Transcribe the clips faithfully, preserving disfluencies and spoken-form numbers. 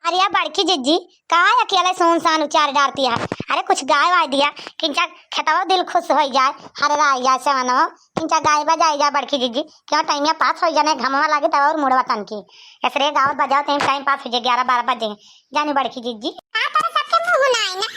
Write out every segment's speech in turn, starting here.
अरे या बड़की जिज्जी, का अकेले सुनसान उचार डारती है? अरे कुछ गाय वाय दिया, किंचा खेतवा दिल खुश होइ जाए, हरे रह जाए सेवनवा, किंचा गाय बजाई जाए बड़की जिज्जी। क्यों टाइमिया पास होइ जाने, घमवा लागे तब और मुड़वा तन की। ऐसरे गावत बजावत टाइम पास होइ जाए, ग्यारह बारह बजे। जानी बड़की जिज्जी। का तोरे सबके मुँह ना आए ना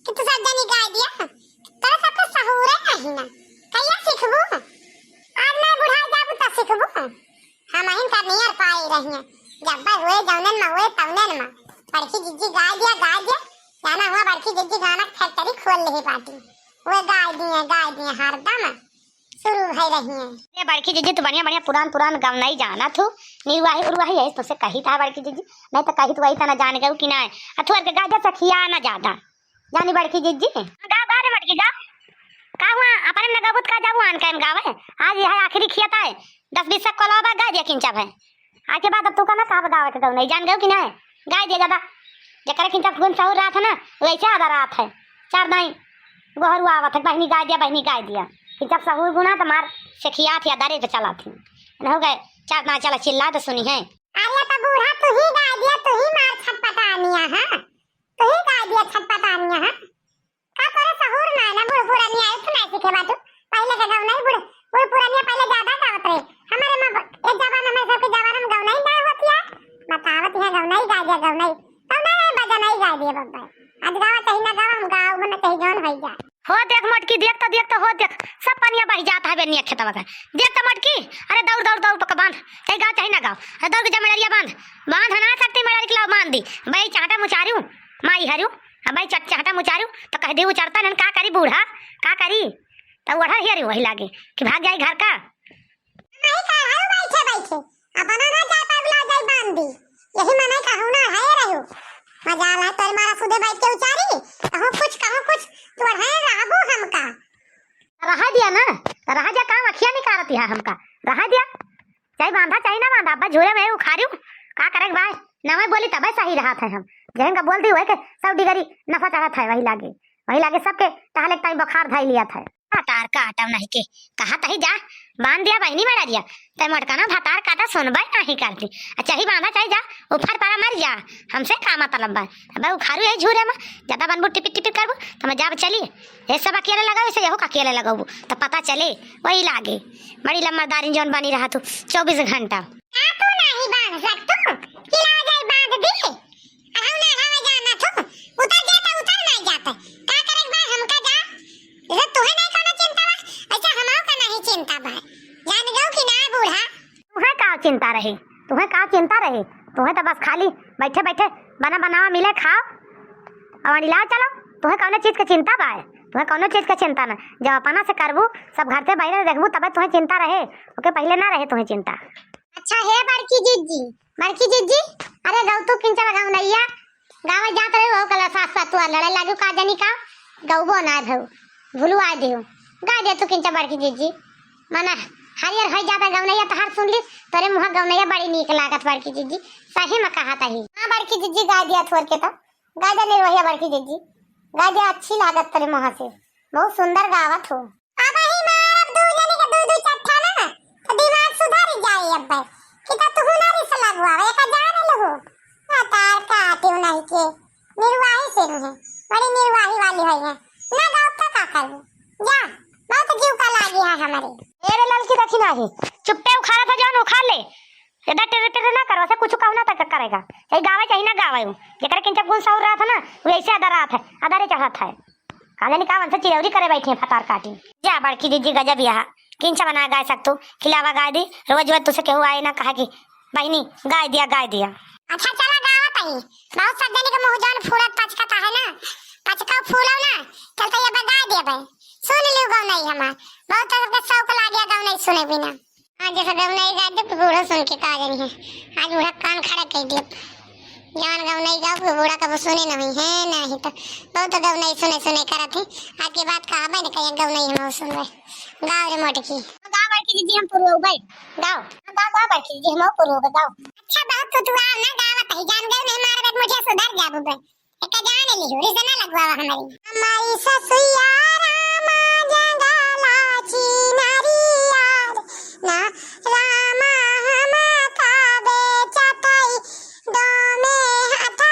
कि तू सब जनी गाय दिया? तोरे सबके सहूरे नहीं ना। कहिया सीखबू? आज मैं बुढ़ा जाबू त सीखबू। हम अहिन का नियर पाई रही हैं। जब हुए जौनन में हुए तौनन में। बड़की जिज्जी गाय दिया, गाय दिया। जाना हुआ बड़की जिज्जी गाना के फैक्ट्री खोल ले बाटी। वे गाय दिए, गाय दिए हरदम। शुरू भई रही हैं। ए बड़की जिज्जी, तू बढ़िया बढ़िया पुरान पुरान गवनई जानत हू। निरुआही उरुआही है, तुझसे कही था बड़की जिज्जी, नहीं तो कही तू वही तना जान गऊ कि ना। अथुअर के गाजा सखिया ना ज्यादा। जानी बड़की जिज्जी। गावा, गावा रे मटकी, गावा। का हुआ? अपने न गाबू त का जाबू आन के गावे? आज यह आखिरी खियत आए। दस बीस से कोलाबा गा दिया किंचा भाई। आज के बाद अब तू का ना कहब गावे के गवनई, जान गऊ कि ना? गाय दिया ज्यादा। जेकरे किंचा गुन सहूर रहत है ना, वैसे आधा रहत है। चार दाई गोहरू आवत है, बहिनी गाय दिया, बहिनी गाय दिया। किंचा सहूर गुना त मार से खियात है, दरे पे चलात है। न हो गए, चार दाई चला चिल्ला तो सुनी है। अरे तो बूढ़ा तू ही गाय दिया, तू ही मार छटपटानिया है। तू ही गाय दिया छटपटानिया है। का तोरे सहूर ना है ना, बूढ़ पुरानिया है, तू ना सीखे बाटू। पहले के गवनई बूढ़, बूढ़ पुरानिया पहले ज्यादा गावत रहे। हमारे माँ ब-, एक जमाना में, सबके जमाना में गवनई ना होती है। बतावत है गवनई गा दिया गवनई। गवनई नहीं बजा नहीं गा दिए बब्बा। आज गावा चाही ना गावा, हम गाँव में ना चाही जौन होई जा। हो देख मटकी, देख तो, देख तो, हो देख, सब पनिया बही जात है बेनिया खेतवा का। देख तो मटकी, अरे दौड़, दौड़, दौड़ पक बांध। चाही गाव, चाही ना गाव। अरे दौड़ के जा मेड़रिया बांध। बांध ना सकती मेड़री के लाओ बांध दी। भाई चाटा मुचारू, माई हरू। अब भाई चट-, चाटा मुचारू तो कह दी उचरता नन का करी बूढ़ा, का करी? तो ओढ़ा हियरी वही लागे कि भाग जाई घर का। नहीं का है बैठे बैठे, अपना ना चाटा बुला जाई बांध दी। यही मने कहू ना है रहू। मजाल है तोर मारा सुधे बैठ के उचारी, कहूँ कुछ, कहूँ कुछ, तू ओढ़े रहबू हमका। रहा दिया ना, तो रहा जा काम अखिया निकारत है हमका। रहा दिया। चाही बांधा, चाही ना बांधा, अब्बा झूरे में उखारियो, का करे के बाय? नवे बोली तबे सही रहत है हम। जहन का बोल दी, वही के सब डिगरी नफा चढ़त है, वही लागे, वही लागे सबके टहले के टाइम बुखार धई लियत है। भतार काटव नहीं के, कहा तही जा, बांध दिया बहिनी मेड़रिया, तै मोटका ना भतार काटा सुनबे नहीं करती। आ चाही बांधा, चाही जा, उफर पारा मर जा, हमसे का मतलब बा? अबे उखारू यही झूरे में, ज्यादा बनबू टिपिर टिपिर करबू, तो मैं जाब चली। ये सब अकेले लगाओ, इसे यहू का अकेले लगाबू, तो पता चले, वही लागे। बड़ी लम्बरदारिन जौन बनी रहा तू चौबीस घंटा। का तू नाही बांध सकतू? कि ला जाई बांध दी। अढ़ौना अढ़ावे जाना तू। उतर जाता, उतर नाही जाता। का करे के बा हमका जा? जैसे तुहे नाही कोनो चिंता बा, ऐसे हमाओ का नाही चिंता बा। जान गऊ कि ना बूढ़ा? तुहे का चिंता रहे? तुहे का चिंता रहे? तुहे तो बस खाली बैठे बैठे बना बनावा मिले खाओ। अवनी ला चलो, तुहे कौनो चीज के चिंता बा? तुहे कौनो चीज के चिंता ना। जब अपना से करबू, सब घर से बहिरे देखबू, तबे तुहे चिंता रहे। ओके पहले ना रहे तुहे चिंता। अच्छा हे बड़की जिज्जी, बड़की जिज्जी, अरे गऊ तू किंचन गवनैया, गावे जात रहे हो कला सास पतुआ लड़े लागू का जनी का, गऊबो ना भऊ, भुलुआ दियो। गा दे तू किंचन बड़की जिज्जी। मना हरियर होई जाता गवनैया तहार सुन ली, तोरे मुँह गवनैया बड़ी नीक लागत बड़की जिज्जी, सही में कहा तही। हाँ बड़की जिज्जी गा दिया थोर के तो। गा दे निर्वहिया बड़की जिज्जी, गा दे अच्छी लागत तोरे मुँह से, बहुत सुंदर गावत हो। अब ही मारब दू जने के दू दू चट्ठा ना, तो दिमाग सुधर जाए अब। कि तो तू ना रिस लगवावे, एका जान लहू। भतार काटियो नहीं के, निर्वाही से नहीं है, बड़ी निर्वाही वाली है ये। ना गाओ तो का करबू? जा, बहुत जीव का लागी है हमारे। ए रे ललकी देखी नाही, चुप्पे उखाड़ा था जौन उखाड़ ले। इधर टिर टिर ना करो, से कुछ कहू ना तक करेगा। चाहे गावे चाहे ना गावे हो। जेकर किंचा गुण सौर रहा था ना, वो ऐसे अदर रहा था, अदरे चढ़ा था। का जानी का मन से चिरौरी करे बैठी है भतार काटी। जा बड़की जिज्जी गजब यहाँ, किंचा बना गाय सकतू, खिलावा गाय दी, रोज रोज तुसे केहू आए ना कहा कि बहिनी गाय दिया, गाय दिया। अच्छा चला गावा तही, बहुत सब जने के मुँह जौन फूलत पचकत है ना, पचकाओ फूलो ना, चलते ये गाय दिया बे। सुन लियो गौनई हमार, बहुत सबके शौक लागे गौनई सुने बिना। आज जैसे गौनई गा दे, बूढ़ो सुन के का जानी है। आज बूढ़ा कान खड़ा कर दिए। जवान गौनई गाओ, बूढ़ा कबो सुने नहीं है, नहीं तो बहुत गौनई सुने सुने करत है। आज के बाद कहा भाई ने कहीं गौनई हम सुनबे। गाओ रे मोटकी। गाओ बड़की जिज्जी, हम पुरवो भाई। गाओ। गाओ, गाओ बड़की जिज्जी, हम पुरवो गाओ। अच्छा, बहुत तुतुआ ना गावत है, जान गए नहीं मार मुझे सुधर जाबू बे। एका जान लिहो, रिस ना लगवावा हमारी। हमारी ससुइया रामा जंगला चिनरिया रे, ना रामा हम का बेचत हई, दो में हाथा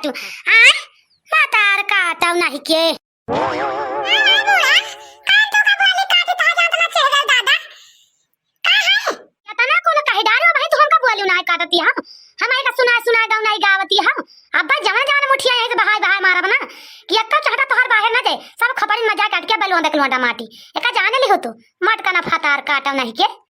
आय, भतार काटउ नहीं के। आय, आय, बूढ़ा, कान तो का बोली काटी तो जात ना चेहरा दादा। का है? इतना कुल कहि डारो भाई, तू हमका बोली नहीं काटती हम। हम ऐसा सुनाए सुनाए गाँव नहीं गावती हम। अब्बा जवन जवन मुठिया यहीं से बहाय बहाय मारब ना, कि एक्का चहटा तोहर बाहर ना जाए, सब खपड़ी में जाके अटके बलुआ देख लोंडा माटी। एका जाने ली हो तू, मटका ना भतार काटउ नहीं के।